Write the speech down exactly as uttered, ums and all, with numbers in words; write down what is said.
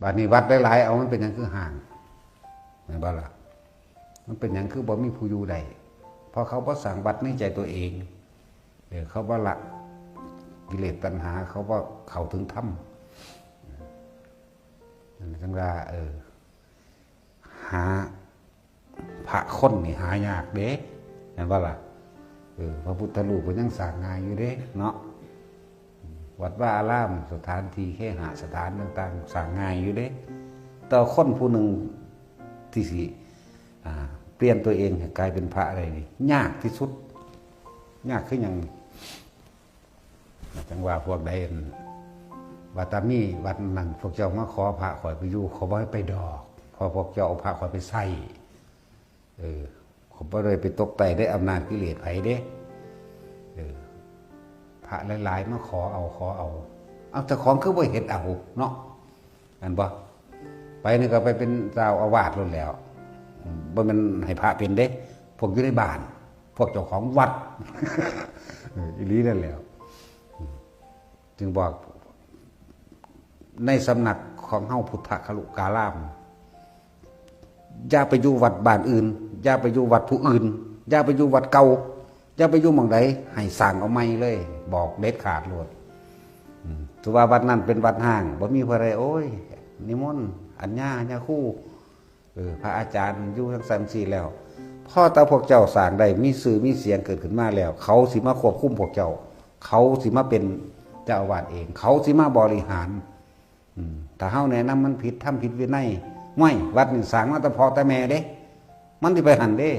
บัดนี้วัดหลายๆ เอามันเป็นหยังคือห่าง แม่นบ่ล่ะ? มันเป็นหยังคือบ่มีผู้อยู่ได้? เพราะเขาบ่สร้างวัดในใจตัวเอง เออ เขาบ่ละกิเลสตัณหา เขาบ่เข้าถึงธรรม นั่นจั่งว่า เออ หา พระคนนี่หายากเด้ แม่นบ่ล่ะ? เออ พระพุทธรูปก็ยังสร้างง่ายอยู่เด้เนาะ วัดวาอาราม สถานที่เคหสถานต่างๆ สร้างง่ายอยู่เด้ แต่คนผู้หนึ่งที่สิ อ่า เปลี่ยนตัวเองให้กลายเป็นพระได้นี่ ยากที่สุด ยากคือหยัง? จั่งว่าพวกใด ว่าแต่มีวัดนั้น พวกเจ้ามาขอพระข้อยไปอยู่ ข้อยบ่ให้ไปดอก เพราะพวกเจ้าเอาพระข้อยไปใช้ เออ ข้อยบ่ได้ไปตกใต้ในอำนาจกิเลสไผเด้ เออ พระหลายๆ มาขอเอา ขอเอา เอา เจ้าของคือบ่เฮ็ดเอาเนาะ แม่นบ่? ไปนี่ก็ไปเป็นเจ้าอาวาสโลดแล้ว อืม บ่แม่นให้พระเป็นเด้ พวกอยู่ในบ้าน พวกเจ้าของวัด เออ อีหลีนั่นแหล้ว อืม จึงบอก ในสำนักของเฮาพุทธคลุการาม อย่าไปอยู่วัดบ้านอื่น อย่าไปอยู่วัดผู้อื่น อย่าไปอยู่วัดเก่า อย่าไปอยู่หม่องใด ให้สร้างเอาใหม่เลย บอกเด็ดขาดโลด อืม ถือว่าวัดนั้นเป็นวัดฮ้าง บ่มีผู้ใด โอ้ย นิมนต์ อัญญา อัญญาครู เออ พระอาจารย์อยู่จั่งซั้นซี้แล้ว พอแต่พวกเจ้าสร้างได้ มีชื่อมีเสียงเกิดขึ้นมาแล้ว เขาสิมาควบคุมพวกเจ้า เขาสิมาเป็นเจ้าอาวาสเอง เขาสิมาบริหาร อืม ถ้าเฮาแนะนำมันผิด ทำผิดวินัย ห้วย วัดนี่สร้างมาแต่พ่อแต่แม่เด้ มันสิไปหั่นเด้